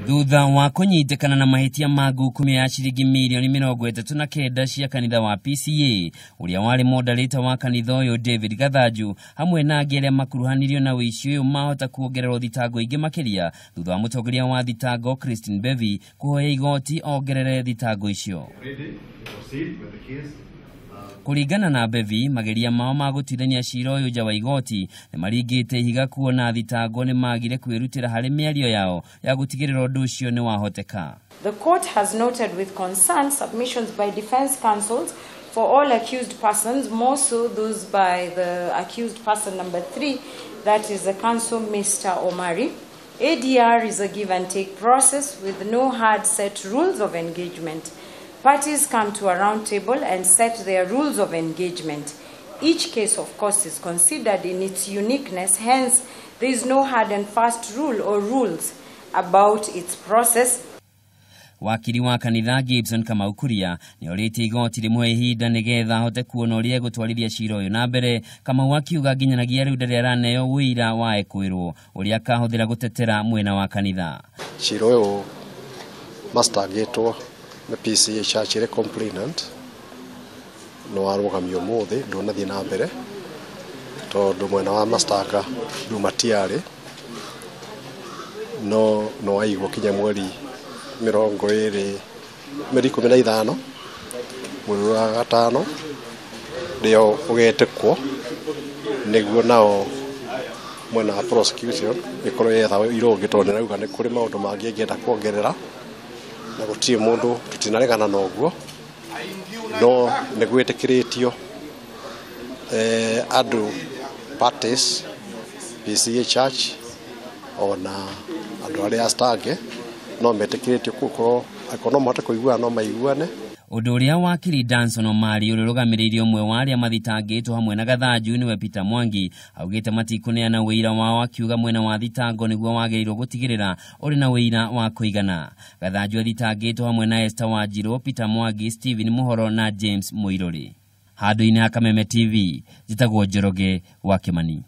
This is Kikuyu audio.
Thutha wa kũnyitĩkana na mahĩtia ma ngukumio ya ciringi mirioni 39 cia kanitha wa PCA, ũrĩa warĩ moderator wa kanitha ũyũ David Gathanju hamwe na angĩ arĩa makuruhanirio na ũici ũyũ mahota kuongererwo thitango ingĩ makĩria thutha wa mũtongoria wa thitango Christine Bevi kũhoya igoti ongerere thitango icio. Kũringana na Bevi, mageria mao ma gũtuithania cira ũyũ nja wa igoti nĩ maringĩte ihiga kuona thitango nĩ magire kwĩrutĩra harĩ mĩario yao ya gũtigĩrĩra ũndũ ũcio nĩ wahoteka. The court has noted with concern submissions by defense counsels for all accused persons, more so those by the accused person number 3, that is the counsel Mr. Omari. ADR is a give and take process with no hard set rules of engagement. Parties come to a round table and set their rules of engagement. Each case, of course, is considered in its uniqueness. Hence, there is no hard and fast rule or rules about its process. Wakiri wa kanitha Gibson Kamau Kuria nĩ orĩtie igoti rĩmũhe ihinda nĩgetha ahote kuona ũrĩa egũtwarithia cira ũyũ na mbere. Kamau akiuga nginyanagia rĩu ndarĩ araneo ũira wa ekwĩrwo ũrĩa akahũthĩra gũtetera mwena wa kanitha. Cira ũyũ macitangĩtwo nĩ PCA Church ĩrĩ complainant nĩ warũgamio ũmũthĩ, ndũnathiĩ na mbere tondũ mwena wa mastanga rĩu matiarĩ, no nĩ waigwo kinya mweri 20, mweri 15 mweri wa gatano rĩo ũgetĩkwo nĩguo nao mwena wa prosecution ĩkorwo yetha ũira ũngĩ tondũ nĩrauga nĩ kũrĩ maũndũ mangĩ ĩngĩenda kuongerera na gũtirĩ mũndũ tũtinaregana na ũguo, no nĩ gwĩtĩkĩrĩtio andũ parties PCA Church ona andũ arĩa astange no metĩkĩrĩtio gũkorwo angĩkorwo no mahote kũiguana no maiguane. Ũndũ ũrĩa wakiri Danson Omari ũrĩa ũrũgamĩrĩire ũmwe wa arĩa mathitangĩtwo hamwe na Gathanju nĩwe Peter Mwangi augĩte matikũneana ũira wao, akiuga mwena wa thitango nĩguo wagĩrĩirwo gũtigĩrĩra ũrĩ na ũira wa kũigana. Gathanju athitangĩtwo hamwe na Esther Wanjiru, Peter Mwangi, Stephen Muhoro na James Muiruri. Handũ-inĩ ha Kameme TV, njĩtagwo Njoroge wa Kimani.